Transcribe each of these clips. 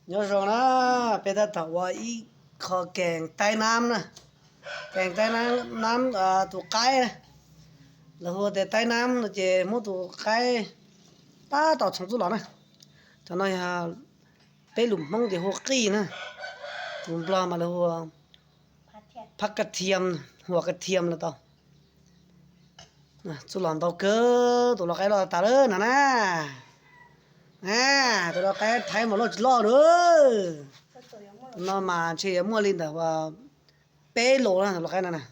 Nyob zoo na, peb tab tom ua ib qho kees taib nab na, kees taib nab tus qaib na. Lawv hu tias taib nab no ces muab tus qaib tab tom txhoov txuj lom na. Cov no yog peb lus Hmoob ces hu qij na, tus Nplog mas lawv hu phab kaj thiam, huam kaj thiam los tau. Txuj lom ntau kawg, tus lau qaib loj tas lawm no na. Tus lau qaib Thaib mas loj tsis loj na. No mas ntshe yuav muaj li ntawm peb lus na, tus lau qaib no na.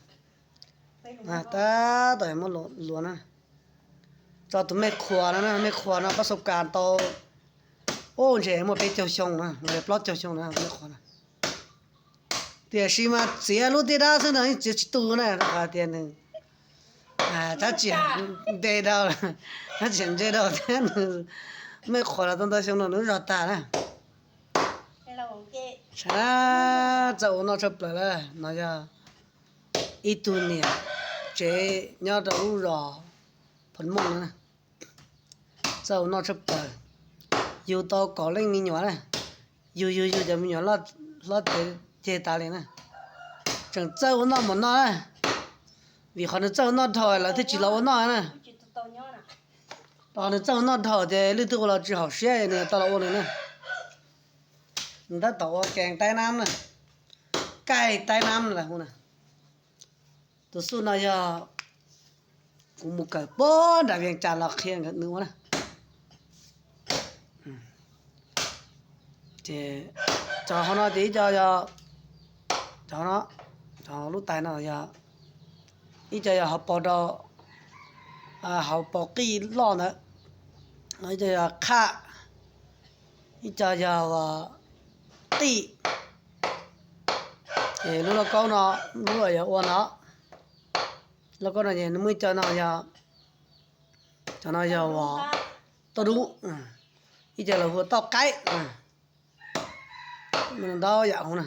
Tab tom yuav muaj lus na. Tso tus mej qhuas no na, mej qhuas no pab xau kas tau, ub, ntshe muaj peb caug xyoo na, plaub caug xyoo na tus mej qhuas no. Tiam sis mas txiav lub tiaj dab xwb no yeej txiav tsis tu na, rau qhov tias nws tab tsis nte dau, tab tsis nte dau thiab nws, mej qhuas los tau ntau xyoo no nws zog tag na. Saib na, txawj ua noj tshaj plaws lawm no yog ib tug niam tsev nyob rau lub zos Phoos Mooj na. Txawj ua noj tshaj plaws, yug tau kaum leej me nyuam na, yug yug yug cov me nyuam hlob ceg tas li na. Tseem txawj ua noj mus noj na, vim qhov nws txawj ua noj dhau lawv thiaj tsis los ua noj na. Qhov nws txawj ua noj dhau ces leej twg ua los tsis haum siab nws tau los ua li na. Nws tab tom ua kees taib nab na, kaij taib nab lawv hu na. Tus xub no yog kuv mus kawm puag nram Vias Cas los qhia nkawd nws ua na. Ces cov hauv no ces ib co yog, cov no, cov lub tais no yog, ib co yog hauv paus rau, hauv paus qij loj ntawd, ib co yog qhaj, ib co yog qij. Ces lub lauj kaub no, lub yog ua no, lauj kaub no ces nws muaj ib co no yog, cov no yog uas tauj dub, ib co lawv hu tauj qaib, ntau yam hu na.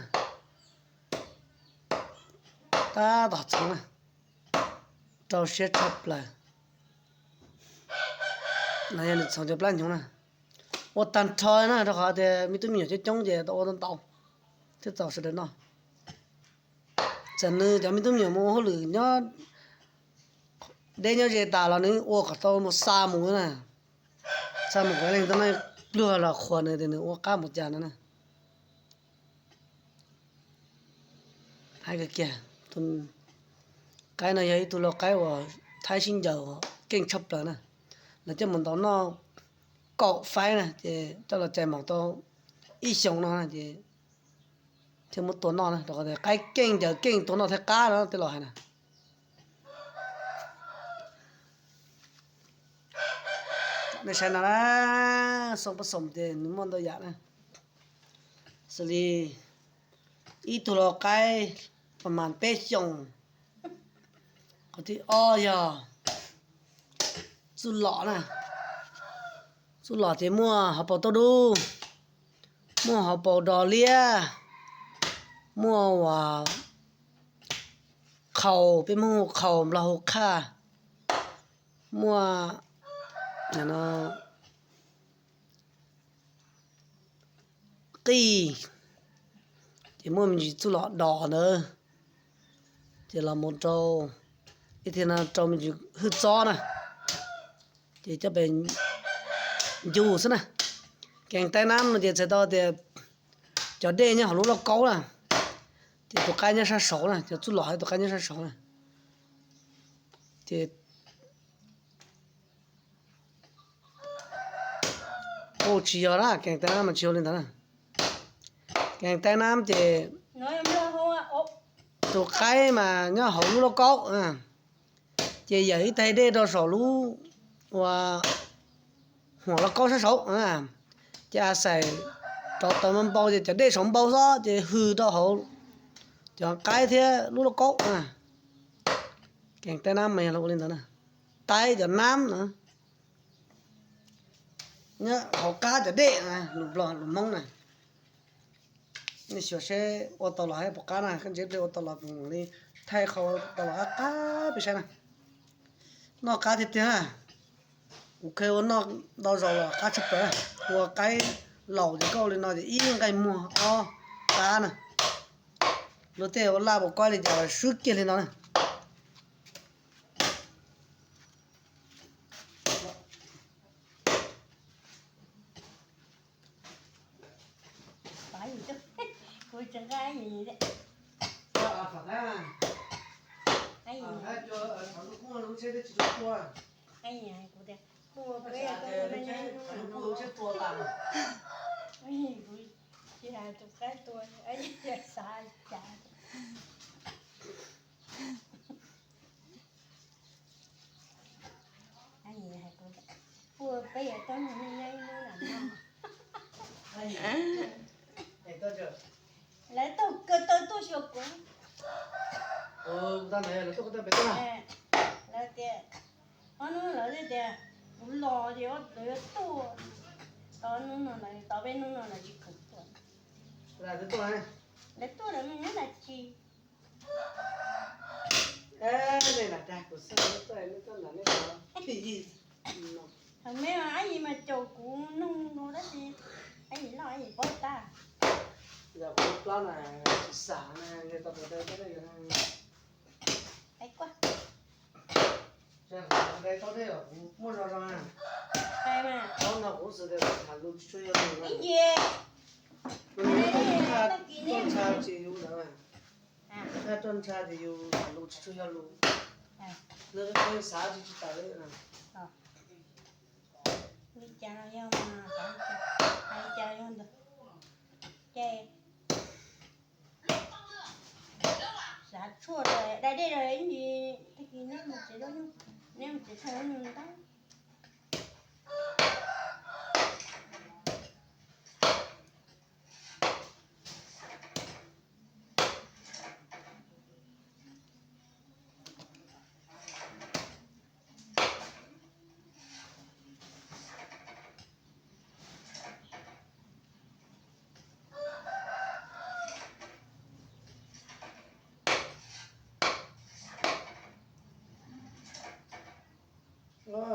Tab tom txhoov na, rau siab tshaj plaws. No yog nws txhoov cov plab hnyuv na, ua tag nrho na, rau qhov tias me tub me nyuam coob coob ces tau ua tau ntau thiab txaus sawv daws noj. Txawm nws cov me tub me nyuam mus ua hauj lwm nyob deb nyob ze tas los nws ua kom tau mus xa mus na, xa mus kom leej tau noj pluag los qhuas nws tias nws ua qab mus cas no na. Hais kiag, qaib no yog ib tug lau qaib uas Thaib sib ncaws keej tshaj plaws na. Lawv coj mus ntaus noj kaum faib na, ces coj los cais mus tau ib xyoos no na, ces thiaj muab tua noj na, rau qhov tias qaib keej ncaws keej tua noj thiab qab no tej laus hais na. Nej saib no na, xoo pab xoom ces nws muaj ntau yam na. Xws li ib tug lau qaib pas mas peb xyoos. Qhov thib ob yog txuj lom na. Txuj lom ces muaj hauv paus tauj dub, muaj hauv paus dos liab, muaj uas qhaus, peb Hmoob hu qhaus, Nplog hu qhaj, muaj qij, ces muaj me ntsis txuj lom dos ntawd, ces los mus rau ib thij no rau me ntsis hwj txob na, ces coj pes ncu xwb na. Kees taib nab no ces txhais tau tias cov dej nyob hauv lub lauj kaub na, ces tus qaib nyob sab saud na, cov txuj lom tus qaib nyob sab saud na. Ces ua tsis yog na, kees taib nab mas tsis yog li ntawd na. Kees taib nab ces tus qaib mas nyob hauv lub lauj kaub, ces yawm ib taig dej rau saum lub ua huam lauj kaub sab saud, ces a xais rau taw npau npau ces cov dej saud npau xwb ces hws rau hauv cov qaib thiab lub lauj kaub. Kees taib nab mas yog ua li ntawd na, taib cov nab na. Nyob hauv qab cov dej, lus Nplog lus Hmoob na. Nej xyuas seb ua tau los hab puas qab na, koj ntsia ua tau los li thaij qhov tau los qab qab peb saib na. Noj qab tiag tiag na. Kuv kheev ua noj ntau zaus los qab tshaj plaws, ua qaib Laus ces koj ua li no ces ib nqaij muag ob qab na. Luag tej ua laj ua kab li cas los swb kiag li no na. Kuv tsis nqa, kuv tias, kuv peb tsis tua tas. Kuv tsis hais tus qaib tua, xav cas. Kuv, peb yuav tau nyob ib hnub na no. Lawv taug kev taw tuaj xyuas kuv. Lawv tias, ob hnub lawv tias kuv los ces lawv yuav tuaj. Tau hnub no lawv, tau peb hnub no lawv tsis khoom tuaj. Lawv tuaj, lawv tuaj lawv mus nyob nram tsis. Nej lam dag kuv xwb, nej tuaj, nej tuaj nram nej qhov phij yig. Thaum me ab yim mas caum kuv noog no tab sis ab yim loj ab yim paub tag. Yog kuv plab na, tsis xav na, tau tus dai tau dej yog na. Dai tau dej kuv muaj zoo zoo na. Paub no kuv xav tias tham lus tsis tshua yog lus na. Tuaj ntsha ces yus ntawd, tuaj ntsha ces yus tham lus tsis tshua yog lus. Lawv xav tsis tsis tawm li na. Li cas los yog mas, hais li cas los yog ntawd. Ces xav tshuaj rau, dai dej rau ib ntsis, tag kis neb mus tsev, neb mus tsev thaij lub nyuag ntawd.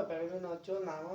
Peb no cuab nas.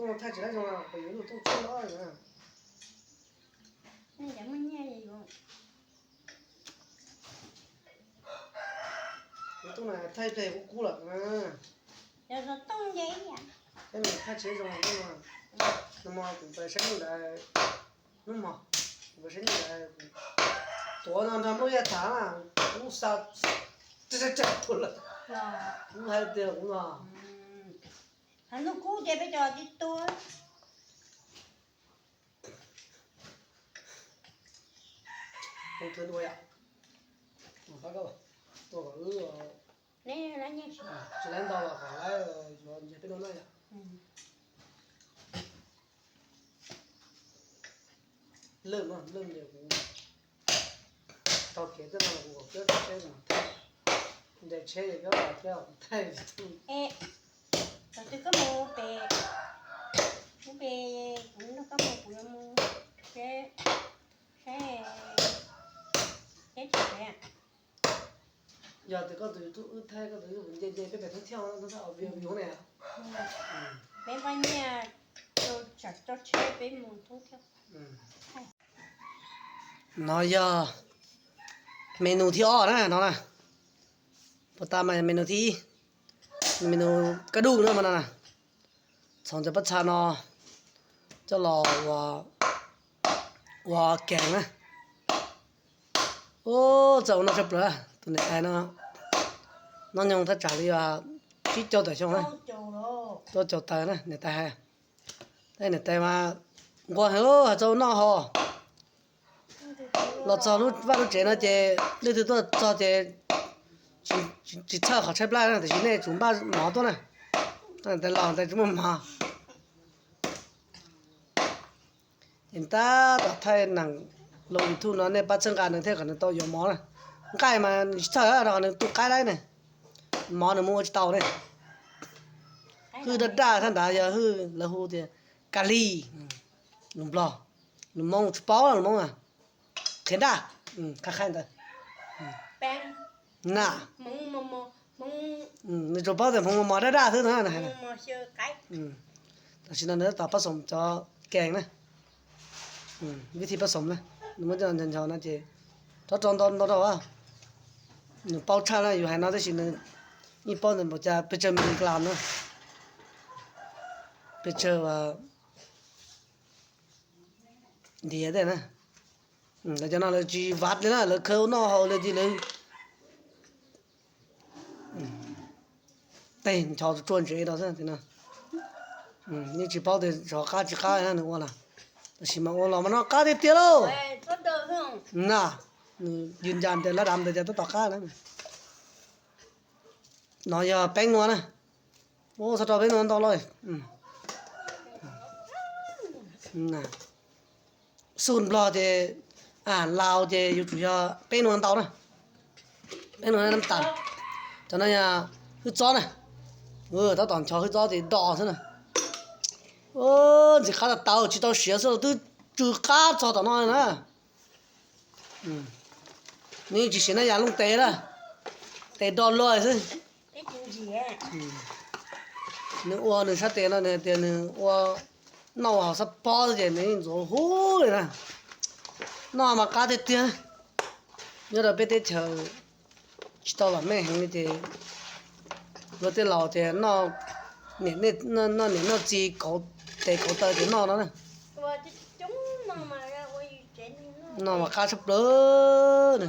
Thaij tsis tau zoo, kuv yuav lub tooj tshiab los na. Nej cov muaj nyiaj yuav. Kuv tooj na thaij pleg kub kub lawm na. Yog tooj nce ib yam. Thaij tsis zoo no. No mas kuv pais saib nej ntawd hnub mog, kuv pais saib nej ntawd, tuav no nrog Nplooj Yaj tham na, kuv xa tsa tsa tsa lawm. Kuv hais tias kuv no. Ntuj kub ces peb cov tib tuag. Ua yom, ua kom wb, tsis laib ntau los kom lawv yuav nrog peb noj na yom. Lwj, lwj ces kuv taug kev twb no kuv kom Koob tsav tsheb mas thaij, nres tsheb ces Koob tsav tsheb kuv thaij. Thaum twg koj mus pem, mus pem, kuv nrog koj mus, kuv yuav mus seb, seb teb chaws pem. Yog tias koj tus YouTube wb thaij koj tus YouTube nce nce peb pem thoob thiab no, thoob thiab audio view ne. Peb nqa nyiaj rau tsam tso tsheb peb mus thoob thiab. No yog menu thib ob na no na. Puas tas mas menu thib ib, menu kab duj no mas no na. Txhoov cov pob txha no coj los ua keeg na. Ub, txawj ua noj tshaj plaws tus niam tais no, hnub nyoog thaj tsam li tsib caug tawm xyoo na, rau caum tawm na niam tais hais. Niam tais mas nquag heev, hais txog ua noj haus. Los txog lub vaj lub tsev no ces leej twg tuaj txog ces tsis txhawj qhov tshaib plab na, tiam sis nej tsum npaj mov tuaj na. Niam tais los tais tsis muaj mov. Ces tab tom thaij neeg lub YouTube no nej pab txhawb nqa nws thiab kom nws tau yuav mov na. Nqaij mas nws tsis txhawj rau qhov nws tu qaib laib ne. Mov nws mus ua tsis tau ne. Hwj daj daj thiab ntawd yog hwj lawv hu tias ka li, lus Nplog, lus Hmoob tsis paub lus Hmoob. Qhiav daj, qhab qhaib ntawd. Na, nws tsuas paub tias hmoov mos mos daj daj xwb na. Tam sim no nws tab tom pab xoom cov keeg na. Vib thib pab xoom na, nws muab coj ncho ncho no ces rov rau ntau ntau rau. Nws paub tshaj na, yus hais no tab sis nws yeej paub ntawm npaum cas pes tsawg milis klas na, pes tsawg ntiav tej na. Lawv cov no lawv tsis vaj li na, lawv khaws ua noj haus li ces lawv tej ncho tsuag ntsev rau xwb no. Yeej tsis paub tias zov qab tsis qab na nws ua los, tab sis mas ua los mas noj qab tiag tiag lauj. Na, nws yws ncas tias lab dav ntawd cas tab tom qab na. No yog peeb nua na. Ua txhob rau peeb nua ntau lawm. Xub Nplog ces, Laus ces yuav tsum yog peeb nua ntau na. Peeb nua na tas. Cov no yog hwj txob na. Tab tom ncho hwj txob ces do xwb na. Ntxim qab tas tau, tsis tau siav xwb los twb tsw qab txog tom no na. Nws tsis siav na, yam looj tes na, tes do luag xwb. Nws ua nws sab tes no nws tias nws ua noj haus xab pob xwb ces nws ntxuav huv li na. Noj mas qab tiag tiag. Nyob rau peb teb chaws tsis tau vam meej heev li ces luag tej laus tias noj niam noj txiv kauv tes kauv taw ces noj no na. Noj mas qab tshaj plaws.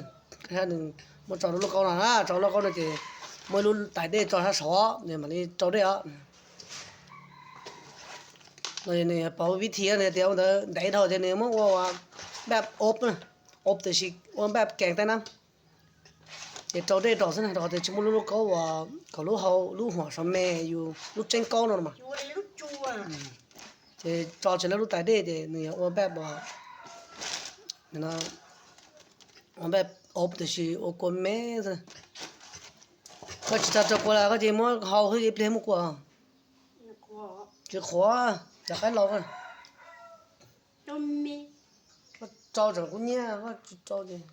Nws muab tso rau lub kaub no na, tso lub kaub no ces muaj ib lub tais dej tso sab saud mam li rau dej os. No nws pauv vib thi nws tias ua ntawd ntev dhau ces nws muab ua npaj ob, ob tiam sis ua npaj kees tej na. Ces rau dej rau xwb na, rau qhov tias tsis muaj lub lub kaub uas kom lub hau lub huam saum me yus lub tseeb kaub no mas. Ces tso tsis lawv lub tais dej ces nws yog ua npaj, ua npaj ob tiam sis ua kua me xwb. Koj tsis tau rau kua los koj ces muab hau xwb ib pliag muab kua. Tsis qhuav, cov qaib laus. Koj rau tseem kuv nyiaj, koj tsis rau ces